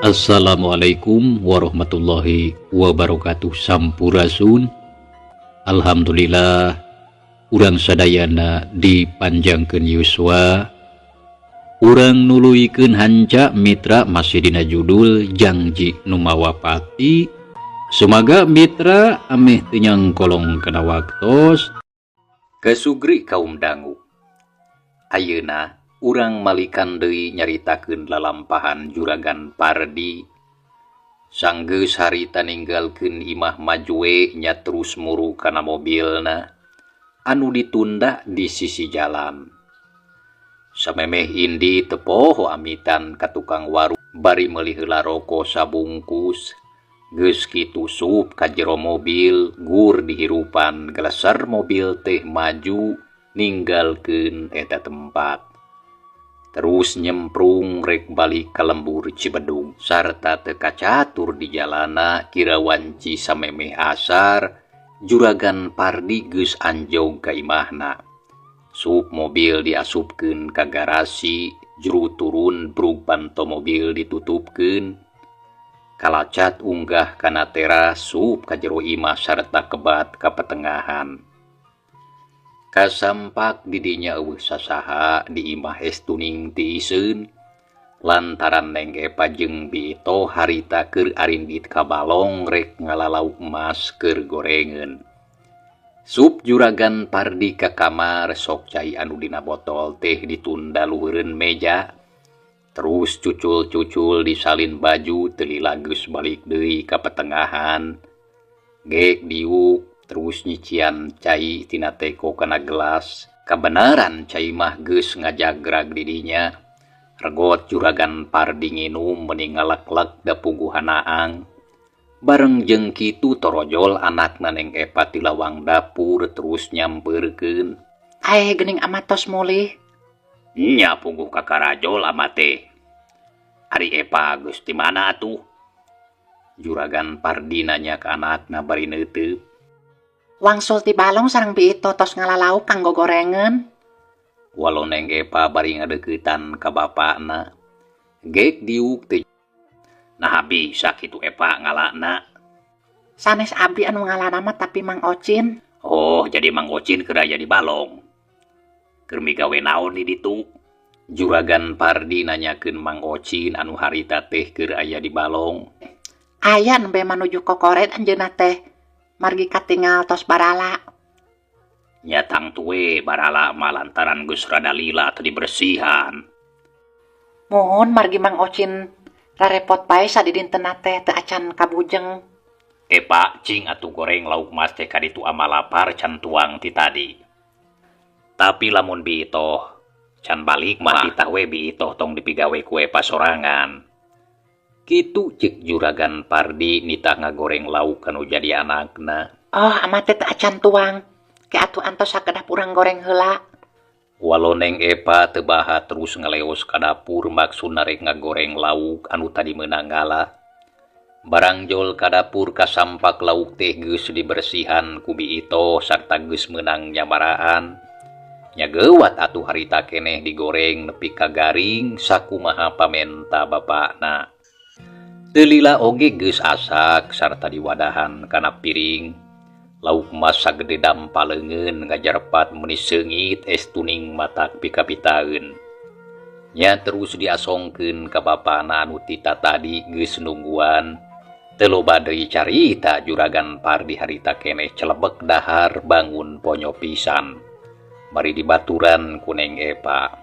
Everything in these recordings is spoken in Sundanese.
Assalamualaikum warahmatullahi wabarakatuh. Sampurasun. Alhamdulillah urang sadayana dipanjangkeun yuswa, urang nuluykeun hanca mitra masih dina judul Jangji Nu Mawa Pati. Sumaga mitra ameh teu nyangkolong kana waktos. Kesugri kaum dangu, ayeuna urang malikan deui nyaritakeun lalampahan Juragan Pardi. Sanggeus harita ninggalkeun imah Majue nya terus muru kana mobilna anu ditunda di sisi jalan. Samemeh indit teu poho amitan ka tukang warung bari meuli heula roko sabungkus. Geus kitu sup ka jero mobil, gur dihirupan, geleser mobil teh maju ninggalkeun eta tempat. Terus nyemprung rek balik ka lembur Cibedug sarta teu kacatur di jalana. Kira wanci samemeh asar, Juragan Pardi geus anjog ka imahna. Sup mobil diasupkeun ka garasi, juru turun brug panto mobil ditutupkeun. Kalacat unggah kana teras, sup ka jero imah sarta kebat ka petengahan. Kasampak di dinya euweuh sasaha di imah, estuning tiiseun lantaran Neng Epa jeung Bi Itoh harita keur arindit ka balong rek ngala lauk emas keur gorengeun. Sup Juragan Pardi ka kamar, sok cai anu dina botol teh ditunda luhureun meja, terus cucul-cucul disalin baju. Teu lila geus balik deui ka petengahan, gek diuk terus nyician cai tina teko kana gelas. Kabeneran cai mah geus ngajagrag di dinya. Regot Juragan Pardi nginum, meuni ngalek-lek da puguh hanaang. Bareng jeung kitu torojol anakna Neng Epa ti lawang dapur terus nyampeurkeun. Ae, geuning ama tos mulih. Nya, puguh kakarajol ama teh. Ari Epa geus ti mana atuh? Juragan Pardi nanya ka anakna bari neuteup. Wangsul ti balong sareng Bi Ito, tos ngala lauk kanggo gorengeun. Walo Neng Epa bari ngadeuketan ka bapakna. Gek diuk teh. Naha bisa kitu Epa ngalana? Sanes abi anu ngalana mah, tapi Mang Ocin. Oh, jadi Mang Ocin keur aya di balong. Keur migawe naon di ditu? Juragan Pardi nanyakeun Mang Ocin anu harita teh keur aya di balong. Aya, nembe manuju kokored anjeunna teh. Margi katingal tos barala. Nya tangtu we barala mah lantaran geus rada lila teu dibersihan. Muhun, margi Mang Ocin rarepot bae sadidintenna teh teu acan kabujeng. Epa, cing atuh goreng lauk mas teh kaditu, ama lapar can tuang ti tadi. Tapi lamun Bi Itoh can balik mah titah we Bi Itoh tong dipigawe ku Epa sorangan. Kitu cek Juragan Pardi nitah ngagoreng lauk kanu jadi anakna. Oh, ama teh teu acan tuang. Ke atuh antos sakedap urang goreng heula. Walo Neng Epa teu baha terus ngaleos ka dapur maksudna rek ngagoreng lauk anu tadi meunang ngala. Barangjol ka dapur, kasampak lauk teh geus dibersihan ku Bi Itoh sarta geus meunang nyamaraan. Nya geuwat atuh harita keneh digoreng nepi ka garing sakumaha pamenta bapakna. Teu lila oge geus asak sarta diwadahan kana piring. Lauk mas sagede dampa leungeun ngajarepat meuni seungit, estuning matak pikapitaeun. Nya terus diasongkeun ka bapana anu ti tatadi geus nungguan. Teu loba deui carita, Juragan Pardi harita keneh celebek dahar bangun ponyo pisan. Bari dibaturan ku Neng Epa.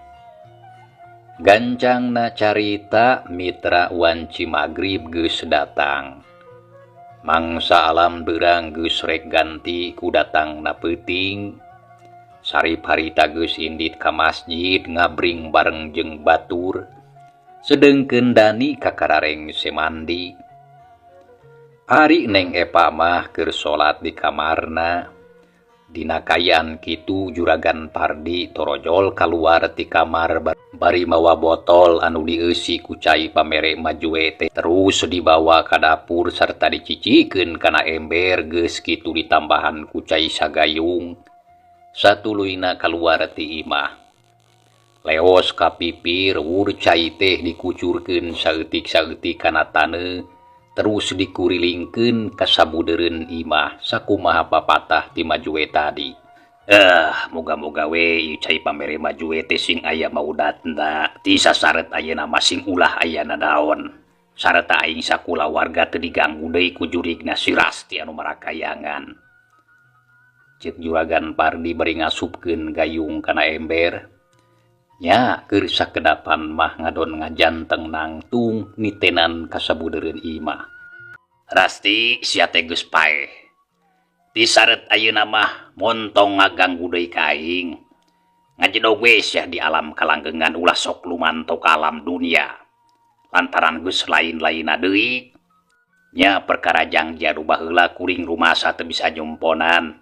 Gancangna carita mitra, wanci magrib geus datang. Mangsa alam beurang geus rek ganti ku datangna peuting. Sarip harita geus indit ka masjid ngabring bareng jeung batur. Sedengkeun Dani kakara rengse mandi. Ari Neng Epa mah keur salat di kamarna. Dina kaayaan kitu Juragan Pardi torojol kaluar ti kamar bari mawa botol anu dieusi ku cai pamere Majue teh, terus dibawa ka dapur sarta dicicikeun kana ember. Geus kitu ditambahan ku cai sagayung, satuluyna kaluar ti imah. Leos ka pipir wur cai teh dikucurkeun saeutik-saeutik kana taneuh terus dikurilingkeun ka sabudeureun imah sakumaha papatah ti Majue tadi. Moga-moga we ieu cai pamere Majue teh sing aya maudatna ti sasaret ayeuna mah sing ulah aya nanaon. Sarta aing sakulawarga teu diganggu deui ku jurigna si Rasti anu marakayangan. Ceuk Juragan Pardi bari ngasupkeun gayung kana ember. Nya keur sakedapan mah ngadon ngajanteng nangtung nitenan ka sabudeureun imah. Rasti sia teh geus paeh. Ti saret ayeuna mah montong ngaganggu deui ka aing. Ngajedog we sia di alam kalanggengan ulah sok lumanto ka alam dunia. Lantaran geus lain-lainna deui. Nya perkara jangji anu baheula kuring rumasa teu bisa nyumponan.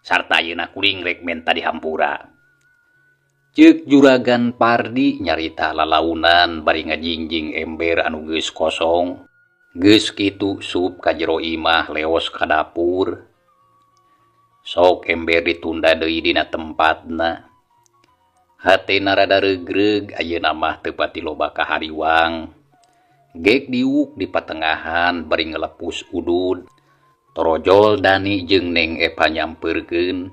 Sarta ayeuna kuring rek menta dihampura. Ceuk Juragan Pardi nyarita lalaunan bari ngajingjing ember anu geus kosong. Geus kitu sup ka jero imah leos ka dapur. Sok ember ditunda deui dina tempatna. Hatena rada regreg ayeuna mah teu pati loba kahariwang. Gek diuk di patengahan bari ngelepus udud. Torojol Dani jeung Neng Epa nyampeurkeun.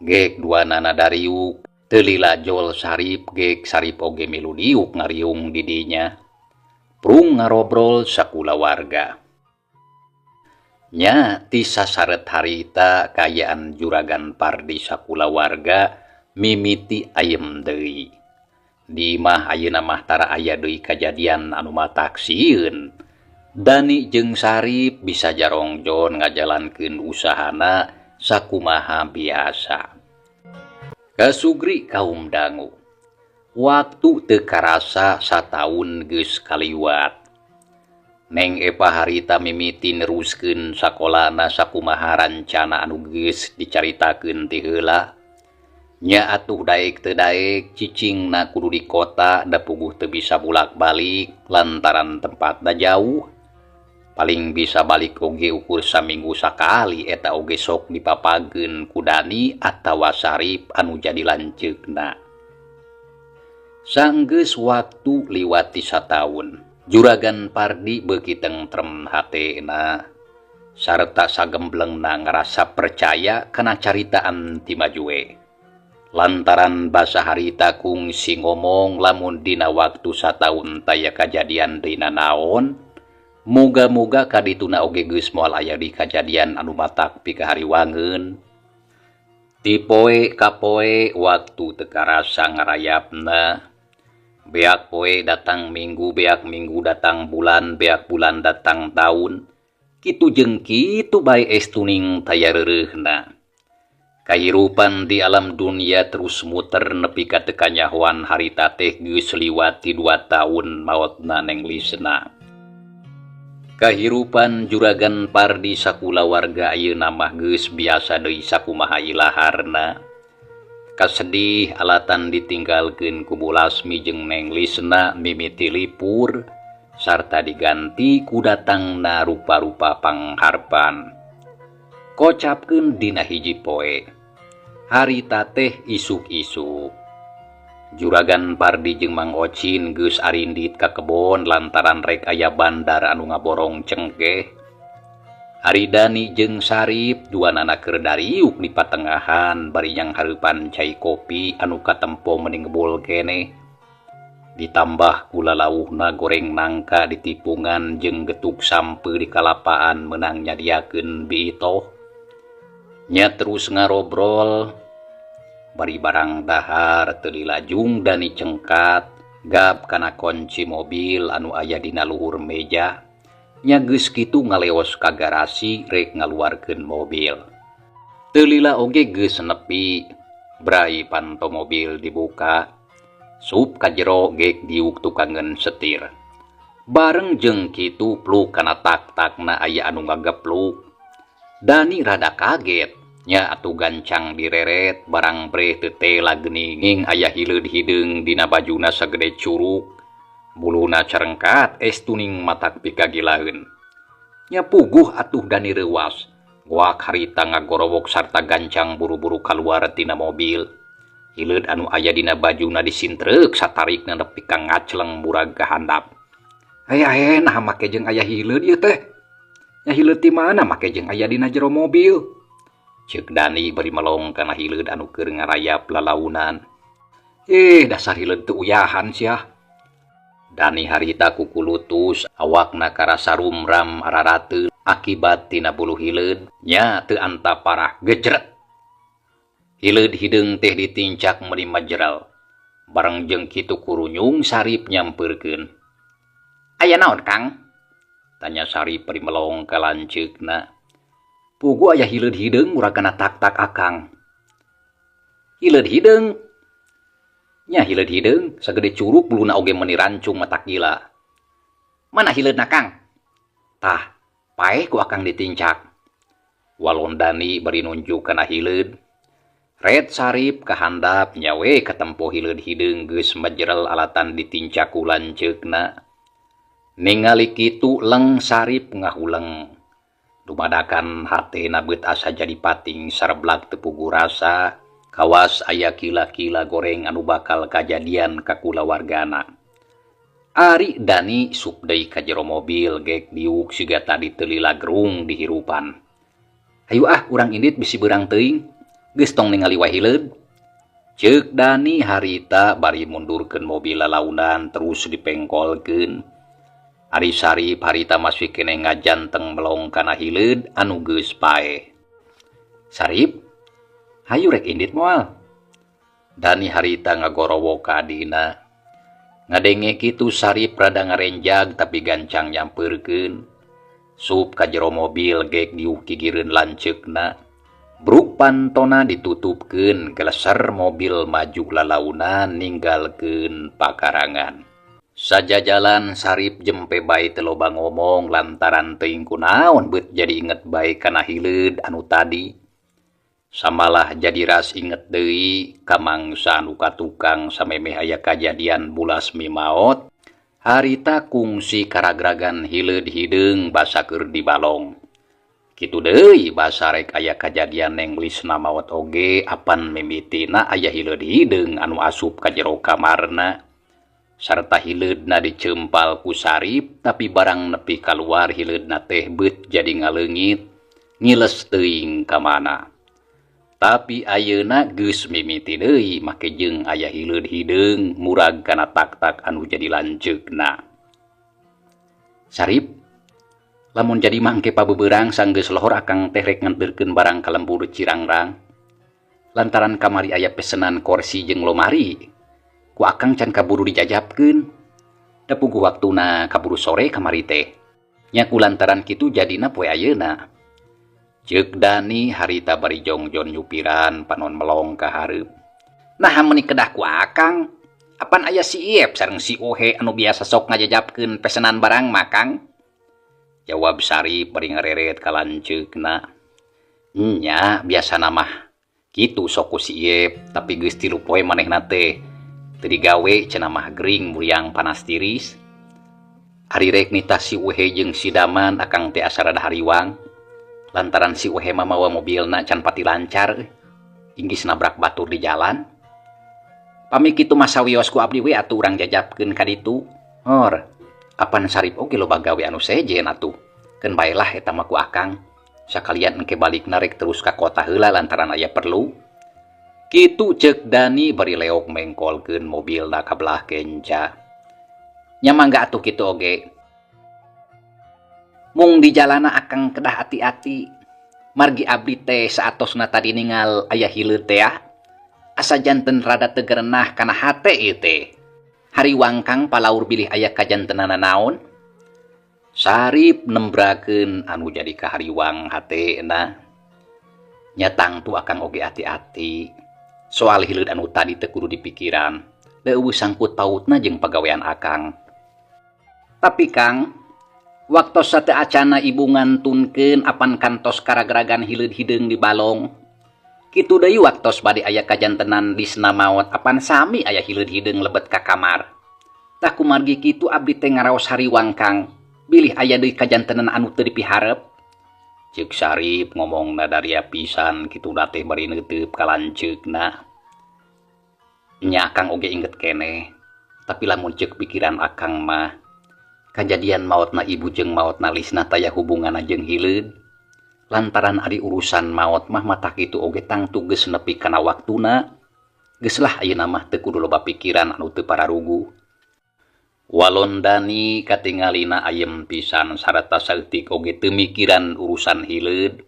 Gek duanana dariuk. Teu lila jol Sarip gek Sarip oge milu diuk ngariung di dinya. Prung ngarobrol sakulawarga. Nya ti sasaret harita kaayaan Juragan Pardi sakulawarga mimiti ayem deui. Di imah ayeuna mah tara aya deui kajadian anu matak sieun. Dani jeung Sarip bisa jarongjon ngajalankeun usahana sakumaha biasa. Kasugri kaum dangu. Waktu teu karasa sataun geus kaliwat. Neng Epa harita mimiti neruskeun sakolana sakumaha rancana anu geus dicaritakeun ti heula. Nya atuh daek teu daek cicingna kudu di kota da puguh teu bisa bulak-balik lantaran tempatna jauh. Paling bisa balik oge ukur saminggu sakali eta oge sok dipapageun ku Dani atawa Sarip anu jadi lanceukna. Sanggeus waktu liwat ti sataun. Juragan Pardi beuki tentrem hatena sarta sagemblengna ngarasa percaya kana caritaan ti Majue. Lantaran basa harita kungsi ngomong lamun dina waktu sataun taya kajadian dina naon, moga-moga kadituna oge geus moal aya di kajadian anu matak pikahariwangeun. Ti poe ka poe waktu teu karasa ngarayapna. Beak poe datang minggu, beak minggu datang bulan, beak bulan datang taun. Kitu jeung kitu bae estuning taya reureuhna. Kahirupan di alam dunia terus muter nepi ka teu kanyahoan harita teh geus liwat ti 2 taun maotna Neng Lisna. Kahirupan Juragan Pardi sakulawarga ayeuna mah geus biasa deui sakumaha ilaharna. Kasedih alatan ditinggalkeun ku Bu Lasmi jeung Neng Lisna mimiti lipur sarta diganti ku datangna rupa-rupa pangharpan. Kocapkeun dina hiji poe. Harita teh isuk-isuk. Juragan Pardi jeung Mang Ocin geus arindit ka kebon lantaran rek aya bandar anu ngaborong cengkeh. Ari Dani jeung Sarip duanana keur dariuk di patengahan bari nyanghareupan cai kopi anu katempo meni ngebul keneh. Ditambah ku lalauhna goreng nangka ditipungan jeung getuk sampeu di kalapaan meunang nyadiakeun biitoh. Nya terus ngarobrol bari barang dahar teu dilajung Dani cengkat gap kana kunci mobil anu aya dina luhur meja. Nya geus kitu ngaleos ka garasi rek ngaluarkeun mobil. Teu lila oge geus nepi, brai panto mobil dibuka. Sup ka jero gek diuk tukangeun setir. Bareng jeung kitu pluk kana tak-takna aya anu ngagepluk. Dani rada kaget, nya atuh gancang direret barang breh teu tela geuning aya hileud hideung dina bajuna sagede curug. Buluna carengkat estuning matak pikagilaeun. Nya puguh atuh Dani reuwas. Goak harita ngagorowok sarta gancang buru-buru kaluar tina mobil. Hileud anu aya dina bajuna disintreuk satarikna nepi ka ngacleng murag ka handap. Aya nah make jeung aya hileud ieu teh. Nya hileud ti mana make jeung aya dina jero mobil. Ceuk Dani bari melong kana hileud anu keur ngarayap lalaunan. Dasar hileud teu uyahan sia. Dani harita kukulutus awakna karasa rumram ararateul akibat tina bulu hileud nya teu anta parah gejret. Hileud hideung teh ditincak meuni majeral. Bareng jeung kitu kurunyung Sarip nyampeurkeun. Aya naon, Kang? Tanya Sarip bari melong ka lanceukna. Puguh aya hileud hideung murag kana tak-tak akang. Hileud hideung? Nya hileud hideung, sagede curug buluna oge meuni rancung matak gila. Mana hileudna, Kang? Tah, paeh ku akang ditincak. Walon Dani bari nunjuk kana hileud. Red Sarip kahandap nyawe katempo hileud hideung geus majeral alatan ditincak ku lanceukna. Ningali kitu leng Sarip ngahuleng. Dumadakan hatena beut asa jadi pating sareblak teu puguh rasa. Kawas aya kila-kila goreng anu bakal kajadian ka kulawargana. Ari Dani sup deui ka jero mobil gek diuk siga tadi teu lila gerung dihirupan. Hayu ah urang indit bisi beurang teuing. Geus tong ningali wae hileud. Ceuk Dani harita bari mundurkeun mobil lalaunan terus dipengkolkeun. Ari Sarip harita masih keneh ngajanteng melong kana hileud anu geus paeh. Sarip, hayu rek indit moal. Dani harita ngagorowok ka adina. Ngadenge kitu Sarip rada ngarenjag tapi gancang nyampeurkeun. Sup ka jero mobil gek diuk gigireun lanceukna. Bruk pantona ditutupkeun geleser mobil maju lalaunan ninggalkeun pakarangan. Sajajalan Sarip jempe bae teu loba ngomong lantaran teuing kunaon beut jadi inget bae kana hileud anu tadi. Samalah jadi ras inget deui ka mangsa anu katukang samemeh aya kajadian bulas mimaot. Harita kungsi karagragan hileud hideung basa keur dibalong. Kitu deui basa rek aya kajadian Neng Lisna maot oge apan mimitina aya hileud hideung anu asup ka jero kamarna. Sarta hileudna dicempal ku Sarip tapi barang nepi kaluar hileudna teh beut jadi ngaleungit ngiles teuing ka mana. Tapi ayeuna geus mimiti deui make jeung aya hileud hideung murag kana tak-tak anu jadi lanceukna. Sarip, lamun jadi mah engke pabeberang sanggeus lohor akang teh rek nganterkeun barang ka lembur Cirangrang. Lantaran kamari aya pesenan korsi jeung lomari, ku akang can kaburu dijajabkeun. Da puguh waktuna kaburu sore kamari teh. Nya ku lantaran kitu jadina poe ayeuna. Ceuk Dani harita bari jongjon nyupiran panon melong ka hareup. Naha meuni kedah ku akang? Apan aya si Iep sareng si Ohe anu biasa sok ngajajabkeun pesenan barang mah, Kang? Jawab Sarip bari ngareret ka lanceukna. Nya biasana mah kitu sok ku si Iep, tapi geus 3 poe manehna teh teu digawe cenah mah gering muriang panas tiris. Ari rek nitah si Uhe jeung si Daman akang teh asa rada hariwang. Lantaran si Uhe mah mawa mobilna can pati lancar, inggis nabrak batur di jalan. Pami kitu mah sawios ku abdi we atuh urang jajabkeun ka ditu. Hor, apan Sarip oge loba gawe anu sejen atuh. Keun bae lah eta mah ku akang. Sakalian engke balikna rek terus ka kota heula lantaran aya perlu. Kitu ceuk Dani bari leok mengkolkeun mobilna ka belah kenca. Nya mangga atuh kitu oge. Mung di jalana akang kedah ati-ati. Margi abdi teh saatosna tadi ningal aya hileud teh ah. Asa janten rada teu gerenah kana hate ieu teh. Hariwang Kang palaur bilih aya kajantenana naon? Sarip nembrakeun anu jadi kahariwang hatena. Nya tangtu akang oge ati-ati. Soal hileud anu tadi teu kudu dipikiran. Leuweuh sangkut pautna jeung pagawean akang. Tapi Kang, waktos sateu acana ibu ngantunkeun apan kantos karagragan hileud hideung di balong. Kitu deui waktos bade aya kajantenan Lisna maot apan sami aya hileud hideung lebet ka kamar. Tah kumargi kitu abdi teh ngaraos hariwang Kang, bilih aya deui kajantenan anu teu dipiharep. Ceuk Sarip ngomongna daria pisan kitu teh bari neuteup ka lanceukna. Nya akang oge inget keneh, tapi lamun ceuk pikiran akang mah kajadian maotna ibu jeung maotna Lisna taya hubunganna jeung hileud. Lantaran ari urusan maot mah matak kitu oge tangtu geus nepi kana waktuna. Geus lah ayeuna mah teu kudu loba pikiran anu teu pararuguh. Walon Dani katingalina ayem pisan sarta saeutik oge teu mikiran urusan hileud.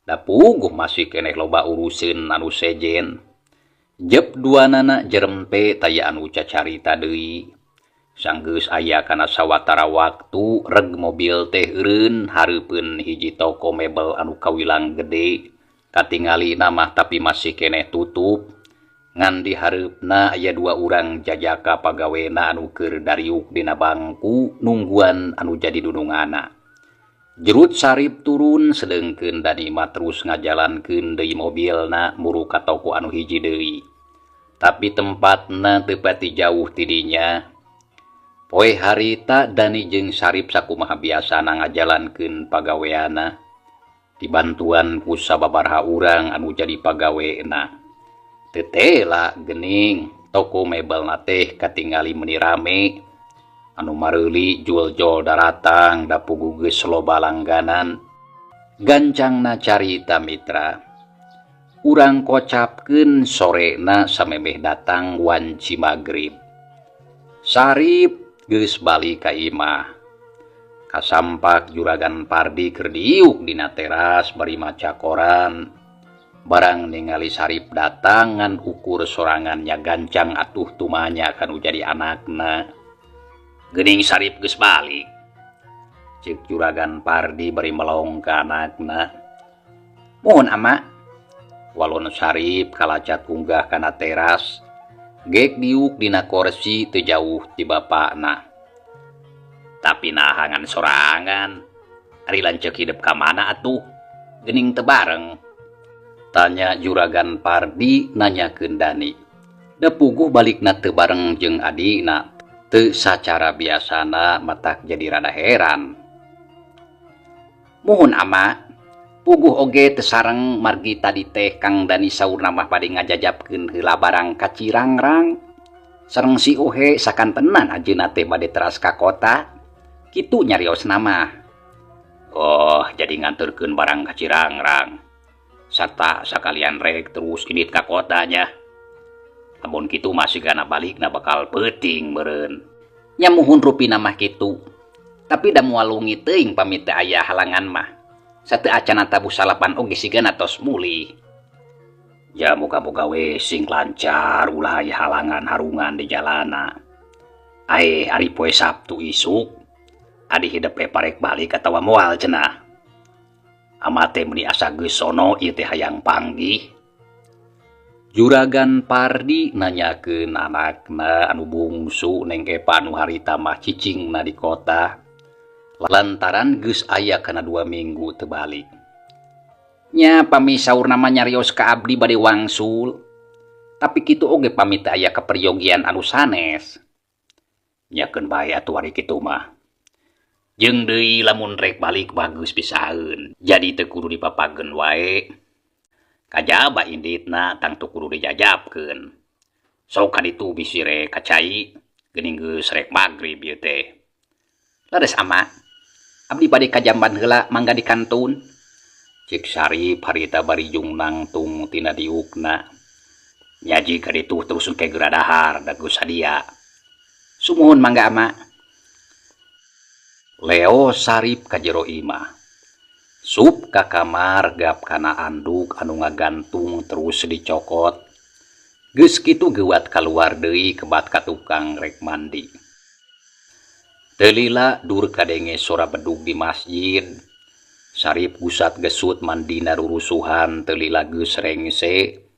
Da puguh masih keneh loba uruseun anu sejen. Jep duanana jerempe taya anu cacarita deui. Sanggeus aya kana sawatara waktu reg mobil teh eureun hareupeun hiji toko mebel anu kawilang gede. Katingalina mah tapi masih keneh tutup. Ngan di hareupna aya dua urang jajaka pagawena anu keur dariuk dina bangku nungguan anu jadi dunungana. Jerut Sarip turun sedengkeun Dani mah terus ngajalankeun deui mobilna muru ka toko anu hiji deui. Tapi tempatna teu pati jauh ti dinya. Poe harita Dani jeung Sarip sakumaha biasana ngajalankeun pagaweana. Dibantuan ku sababaraha urang anu jadi pagawena. Teu tela geuning toko mebelna teh katingali meuni rame. Anu mareuli jual-jol daratang da puguh geus loba langganan. Gancangna carita mitra. Urang kocapkeun sorena samemeh datang wanci magrib. Sarip geus balik ka imah. Kasampak Juragan Pardi keur diuk dina teras bari maca koran. Barang ningali Sarip datang ngan ukur sorangannya gancang atuh tumanya kanu jadi anakna. Geuning Sarip geus balik. Ceuk Juragan Pardi bari melong ka anakna. Mohon ama. Walon Sarip kalacat unggah kana teras. Gek diuk dina korsi teu jauh ti bapakna. Tapi naha ngan sorangan. Ari lanceuk hidep ka mana atuh? Geuning teu bareng. Tanya Juragan Pardi nanyakeun Dani. Da puguh balikna teu bareng jeung adina. Teu sacara biasana matak jadi rada heran. Muhun ama, puguh oge teu sareng margi tadi teh Kang Dani saurna mah bade ngajajapkeun heula barang ka Cirangrang. Sareng si Ohe sakantenan ajeuna teh bade teras ka kota. Kitu nyariosna mah. Oh, jadi nganterkeun barang ka Cirangrang. Sarta sakalian rek terus indit ka kotanya. Lamun kitu mah sigana balikna bakal peuting meureun. Nya muhun rupina mah kitu. Tapi da moal lungi teuing pamit teu aya halangan mah. Sateu acana tabuh salapan oge sigana tos mulih. Ja moga-moga we sing lancar ulah aya halangan harungan di jalana. Aeh ari poe Sabtu isuk adi hidep we parek balik atawa moal cenah. Ama teh meuni asa geus sono ieu teh hayang panggih. Juragan Pardi nanyakeun anakna anu bungsu Neng Epa anu harita mah cicingna di kota. Lantaran geus aya kana 2 minggu teu balik. Nya pami saurna mah nyarios ka abdi bade wangsul. Tapi kitu oge pami teu aya kaperyogian anu sanes. Nyakeun bae atuh ari kitu mah. Jeung deui lamun rek balik bagus pisaeun. Jadi teu kudu dipapageun wae. Kajaba inditna tangtu kudu dijajapkeun. Sok kaditu bisi rek ka cai geuning geus rek magrib ieu teh. Leres ama. Abdi bade ka jamban heula mangga dikantun. Ceuk Sarip harita bari jung nangtung tina diukna. Nyaji kaditu terus engke geura dahar da geus sadia. Sumuhun mangga ama. Leo Sarip ka jero imah. Sup ka kamar gap kana anduk anu ngagantung terus dicokot. Geus kitu geuwat kaluar deui kebat ka tukang rek mandi. Teu lila dur kadenge sora bedug di masjid. Sarip gusat gesut mandina rurusuhan teu lila geus rengse.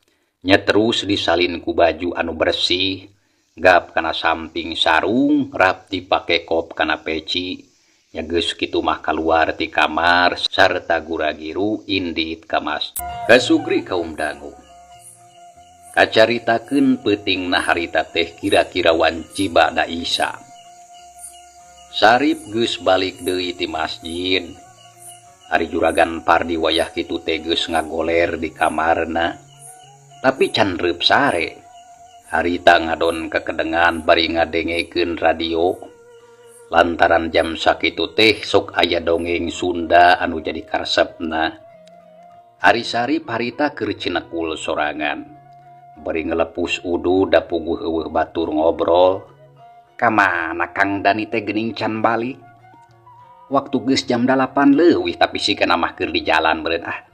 Nya terus disalin ku baju anu bersih. Gap kana samping sarung rap dipake kop kana peci. Nya geus kitu mah kaluar ti kamar sarta gura-giru indit ka masjid. Kasugri kaum dangu. Kacaritakeun peutingna harita teh kira-kira wanci ba'da Isya. Sarip geus balik deui ti masjid. Ari Juragan Pardi wayah kitu teh geus ngagoler di kamarna. Tapi can reup sare. Harita ngadon kekedengan bari ngadengekeun radio. Lantaran jam sakitu teh sok aya dongeng Sunda anu jadi karesepna. Ari Sarip harita keur cinekul sorangan. Bari ngelepus udu da puguh eueuh batur ngobrol. Ka mana Kang Dani teh geuning can balik? Waktu geus jam 8 leuwih tapi sigana mah keur di jalan meureun ah.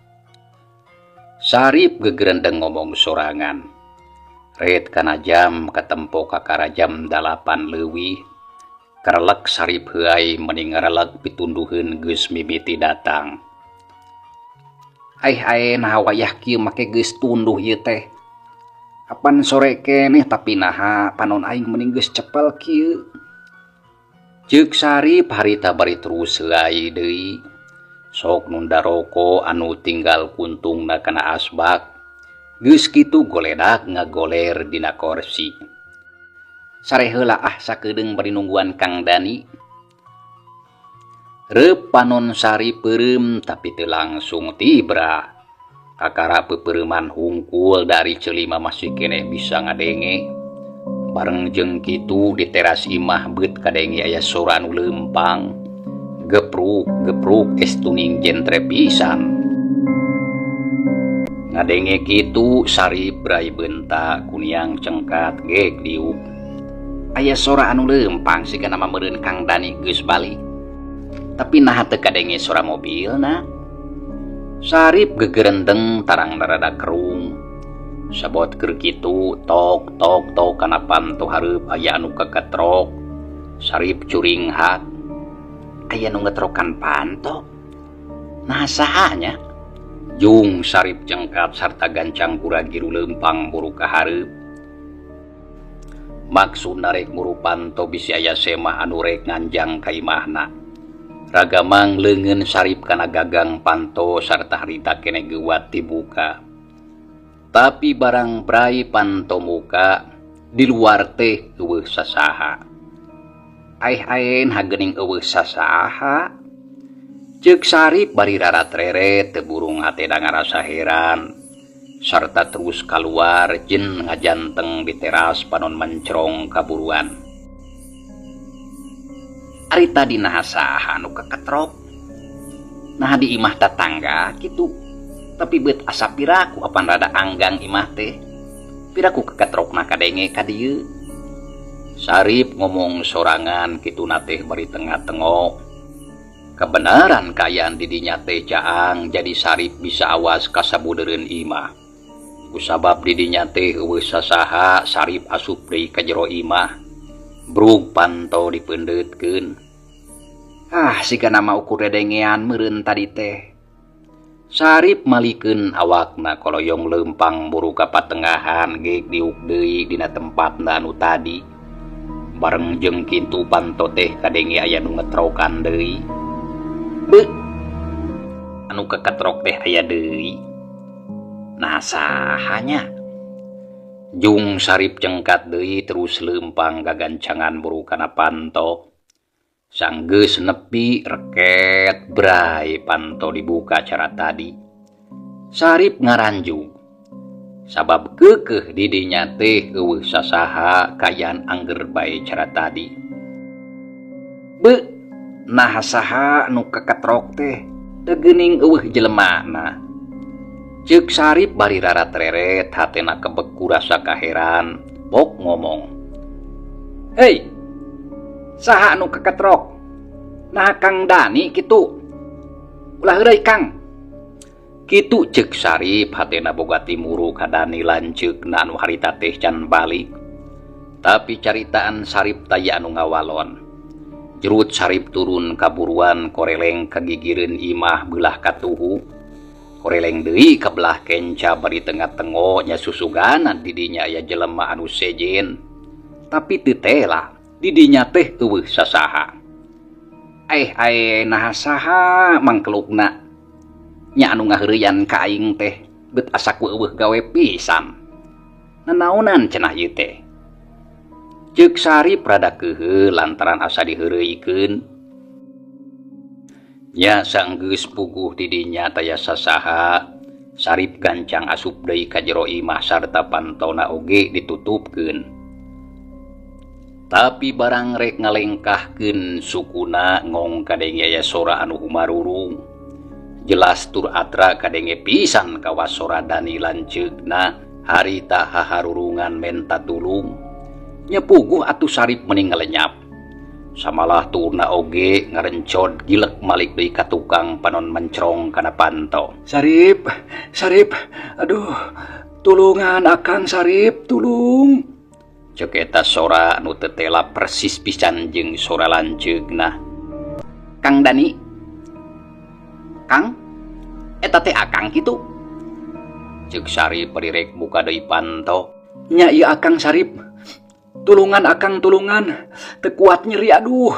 Sarip gegerendeng ngomong sorangan. Ret kana jam katempo kakara jam 8 leuwih. Karelek Sarip heuay meni ngareleg pitunduheun geus mimiti datang. Aih ae naha wayah kieu make geus tunduh ieu teh. Apan sore keneh tapi naha panon aing meni geus cepel kieu. Ceuk Sarip harita bari terus heuay deui. Sok nunda roko anu tinggal kuntungna kana asbak. Geus kitu goledak ngagoler dina korsi. Sare heula ah sakedeung bari nungguan Kang Dani. Reup panon Sarip peureum tapi teu langsung tibra. Kakara peupeureuman hungkul dari ceulima masih keneh bisa ngadenge. Bareng jeung kitu di teras imah beut kadenge aya sora anu leumpang. Gepruk gepruk estuning jentre pisan. Ngadenge kitu Sarip brai beunta kuniang cengkat gek diuk. Aya sora anu leumpang sigana mah meureun Kang Dani geus balik. Tapi naha teu kadenge sora mobilna? Sarip gegerendeng tarang rada kerung. Sabot keur kitu tok tok tok kana panto hareup aya anu keketrok. Sarip curinghak. Aya nu ngetrokan panto. Nah saha nya? Jung Sarip cengkat sarta gancang gura-giru leumpang buru ka hareup. Maksud narek muru panto bisi aya semah anu rek nganjang ka imahna. Ragamang leungeun Sarip kana gagang panto sarta harita keneh geuwat dibuka. Tapi barang brai panto muka di luar teh eueuh sasaha. Aih-aen hagening eueuh sasaha. Ceuk Sarip bari rarat-reret teu burung hatena ngarasa heran. Sarta terus kaluar jeung ngajanteng di teras panon mencrong kaburuan. Ari tadi naha saha nu keketrok? Naha di imah tatangga kitu. Tapi beut asa piraku apan rada anggang imah teh. Piraku keketrokna kadenge ka dieu. Sarip ngomong sorangan kituna teh bari tengah-tengok. Kebenaran kaayaan di dinya teh caang jadi Sarip bisa awas ka sabudeureun imah. Kusabab di dinya teh eueuh sasaha Sarip asup deui ka jero imah. Brug panto dipeundeutkeun. Ah, sigana mah ukur dedengean meureun tadi teh. Sarip malikeun awakna koloyong leumpang buru ka patengahan geuk diuk deui dina tempatna anu tadi. Bareng jeung kitu panto teh kadenge aya nu ngetrokan deui. Beuh. Anu keketrok teh aya deui. Nah sahanya? Jung Sarip cengkat deui terus leumpang gagancangan buru kana panto. Sanggeus nepi reket brai panto dibuka cara tadi. Sarip ngaranjung. Sabab keukeuh di dinya teh eueuh sasaha kaayaan angger bae cara tadi. Beuh, nah saha nu keketrok teh teu geuning eueuh jelemana. Ceuk Sarip bari rarat-reret hatena kebek ku rasa kaheran, pok ngomong. Hei, saha nu keketrok? Nah Kang Dani kitu. Ulah heureuy Kang. Kitu ceuk Sarip hatena boga timuru ka Dani lanceukna anu harita teh can balik. Tapi caritaan Sarip taya anu ngawalon. Jerut Sarip turun kaburuan koreleng kagigireun imah beulah katuhu. Koreleng deui ka belah kenca bari tengah-tengok nya susuganan di dinya aya jelema anu sejen. Tapi teu tela, di dinya teh eueuh sasaha. Aih ae naha saha mangkelukna. Nya anu ngaheureuyan ka aing teh beut asa ku eueuh gawe pisan. Nanaonan cenah ieu teh. Ceuk Sarip rada keukeuh lantaran asa diheureuykeun. Nya sanggeus puguh di dinya taya sasaha, Sarip gancang asup deui ka jero imah sarta pantona oge ditutupkeun. Tapi barang rek ngalengkahkeun sukuna ngong kadenge aya sora anu humarurung. Jelas tur atra kadenge pisan kawas sora Dani lanceukna harita haharurungan menta tulung. Nya puguh atuh Sarip meni ngalenyap. Samalah tuurna oge ngarencod gilek malik deui ka tukang panon mencrong kana panto. Sarip, Sarip, aduh, tulungan Akang Sarip, tulung. Cek eta sora anu tetela persis pisan jeung sora lanceukna. Kang Dani, Kang, eta teh Akang kitu. Cek Sarip bari rek muka deui panto. Nya ieu Akang Sarip. Tulungan Akang tulungan, teu kuat nyeri aduh,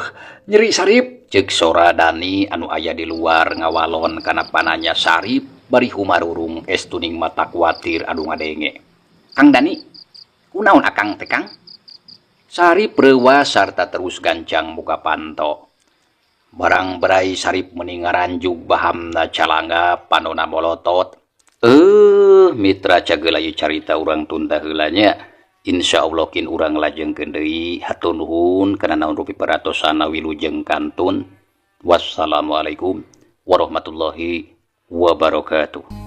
nyeri Sarip. Cek sora Dani anu aya di luar ngawalon kana pananya Sarip bari humarurung estuning mata kuatir anu ngadenge. Kang Dani, kunaon Akang teh Kang? Sarip reuwas sarta terus gancang muka panto. Barang berai Sarip meni ngaranjug bahamna calanga panona molotot. Mitra cageula ieu carita urang tunda heula nya. Insya Allah kin urang lajengkeun deui. Hatur nuhun kana naon rupi perhatosana wilujeng kantun. Wassalamualaikum warahmatullahi wabarakatuh.